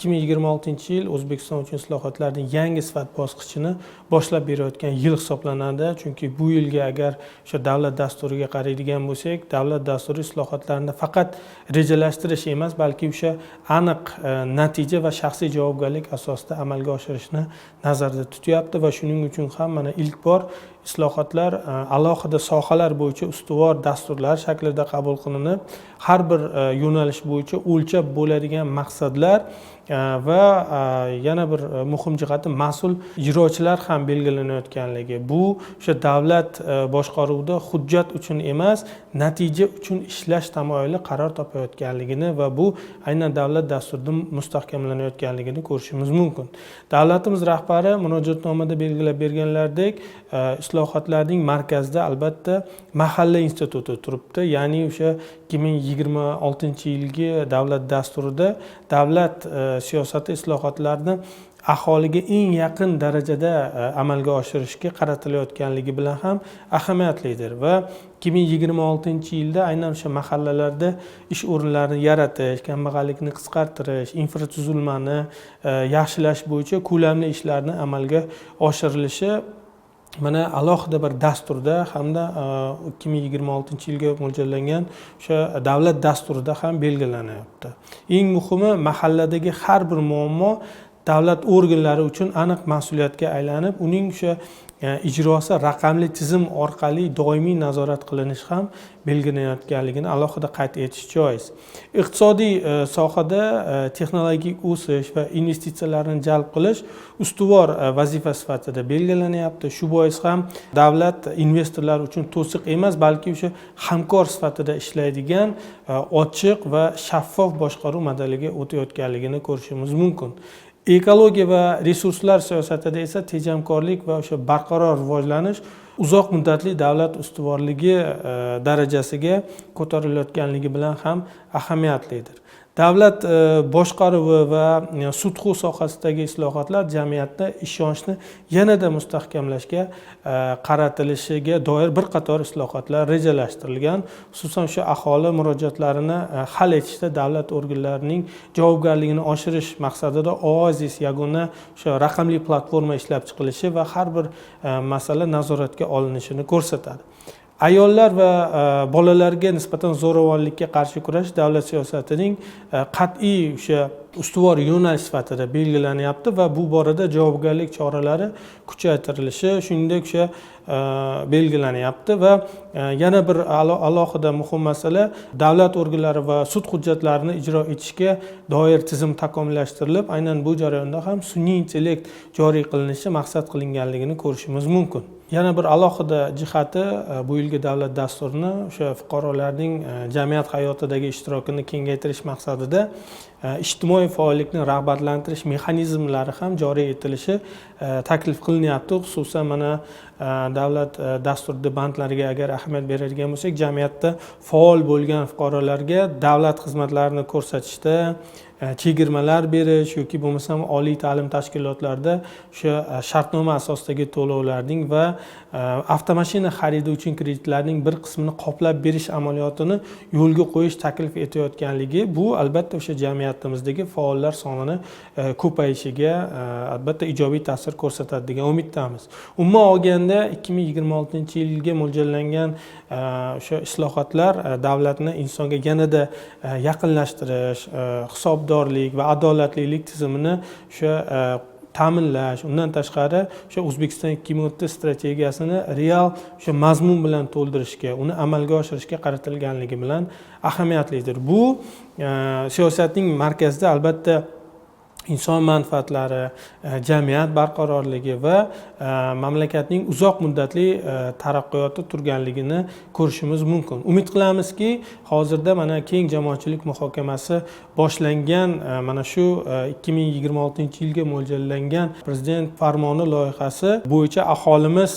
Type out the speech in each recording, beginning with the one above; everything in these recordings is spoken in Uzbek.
2026-yil O'zbekiston uchun islohotlarning yangi sifat bosqichini boshlab berayotgan yil hisoblanadi. Chunki bu yilga agar o'sha davlat dasturiga qaraydigan bo'lsak, davlat dasturi islohotlarini faqat rejalashtirish emas, balki o'sha aniq natija va shaxsiy javobgarlik asosida amalga oshirishni nazarda tutyapti. Va shuning uchun ham mana ilk bor islohotlar alohida sohalar bo'yicha ustuvor dasturlar shaklida qabul qilinib, har bir yo'nalish bo'yicha o'lchab bo'ladigan maqsadlar va yana bir muhim jihati, mas'ul ijrochilar ham belgilanayotganligi, bu o'sha davlat boshqaruvida hujjat uchun emas, natija uchun ishlash tamoyili qaror topayotganligini va bu aynan davlat dasturida mustahkamlanayotganligini ko'rishimiz mumkin. Davlatimiz rahbari murojaatnomada belgilab berganlaridek, islohotlarning markazida albatta mahalla instituti turibdi. Ya'ni o'sha 2026-yilgi davlat dasturida davlat siyosati islohotlarini aholiga eng yaqin darajada amalga oshirishga qaratilayotganligi bilan ham ahamiyatlidir. Va 2026-yilda aynan o'sha mahallalarda ish o'rinlarini yaratish, kambag'allikni qisqartirish, infratuzilmani yaxshilash bo'yicha ko'lamli ishlarni amalga oshirilishi mana alohida bir dasturda hamda 2026-yilga mo'ljallangan o'sha davlat dasturida ham belgilanyapti. Eng muhimi, mahalladagi har bir muammo davlat organlari uchun aniq mas'uliyatga aylanib, uning o'sha ijrosi raqamli tizim orqali doimiy nazorat qilinishi ham belgilanayotganligini alohida qayd etish joiz. Iqtisodiy sohada texnologik o'sish va investitsiyalarni jalb qilish ustuvor vazifa sifatida belgilanyapti. Shu bois ham davlat investorlar uchun to'siq emas, balki o'sha hamkor sifatida ishlaydigan ochiq va shaffof boshqaruv modeliga o'tayotganligini ko'rishimiz mumkin. Ekologiya va resurslar siyosatida esa tejamkorlik va o'sha barqaror rivojlanish uzoq muddatli davlat ustuvorligi darajasiga ko'tarilayotganligi bilan ham ahamiyatlidir. Davlat boshqaruvi va sud huquq sohasidagi islohotlar jamiyatda ishonchni yanada mustahkamlashga qaratilishiga doir bir qator islohotlar rejalashtirilgan. Xususan, o'sha aholi murojaatlarini hal etishda davlat organlarining javobgarligini oshirish maqsadida Oazis yagona o'sha raqamli platforma ishlab chiqilishi va har bir masala nazoratga olinishini ko'rsatadi. Ayollar va bolalarga nisbatan zo'ravonlikka qarshi kurash davlat siyosatining qat'iy o'sha ustuvor yo'nalish sifatida belgilanyapti va bu borada javobgarlik choralari kuchaytirilishi, shuningdek, o'sha belgilanyapti. Va yana bir alohida muhim masala, davlat organlari va sud hujjatlarini ijro etishga doir tizim takomillashtirilib, aynan bu jarayonda ham sun'iy intellekt joriy qilinishi maqsad qilinganligini ko'rishimiz mumkin. Yana bir alohida jihati, bu yilgi davlat dasturini o'sha fuqarolarning jamiyat hayotidagi ishtirokini kengaytirish maqsadida ijtimoiy faollikni rag'batlantirish mexanizmlari ham joriy etilishi taklif qilinyapti. Xususan, mana davlat dasturida bandlariga agar ahamiyat beradigan bo'lsak, jamiyatda faol bo'lgan fuqarolarga davlat xizmatlarini ko'rsatishda chegirmalar berish yoki bo'lmasam oliy ta'lim tashkilotlarida o'sha shartnoma asosidagi to'lovlarning va avtomashina xaridi uchun kreditlarning bir qismini qoplab berish amaliyotini yo'lga qo'yish taklif etayotganligi, bu albatta o'sha jamiyatimizdagi faollar sonini ko'payishiga albatta ijobiy ta'sir ko'rsatadi degan umiddamiz. Umuman olganda, 2026-yilga mo'ljallangan o'sha islohotlar davlatni insonga yanada yaqinlashtirish, hisobdorlik va adolatlilik tizimini o'sha ta'minlash, undan tashqari o'sha O'zbekiston 2030 strategiyasini real o'sha mazmun bilan to'ldirishga, uni amalga oshirishga qaratilganligi bilan ahamiyatlidir. Bu siyosatning markazida albatta inson manfaatlari, jamiyat barqarorligi va mamlakatning uzoq muddatli taraqqiyoti turganligini ko'rishimiz mumkin. Umid qilamizki, hozirda mana keng jamoatchilik muhokamasi boshlangan mana shu 2026-yilga mo'ljallangan Prezident farmoni loyihasi bo'yicha aholimiz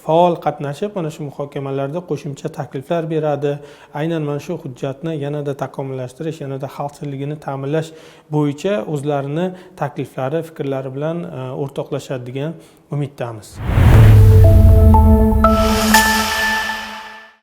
faol qatnashib, mana shu muhokamalarda qo'shimcha takliflar beradi. Aynan mana shu hujjatni yanada takomillashtirish, yanada xalqchilligini ta'minlash bo'yicha o'zlarini takliflari, fikrlari bilan o'rtoqlashadi degan umiddamiz.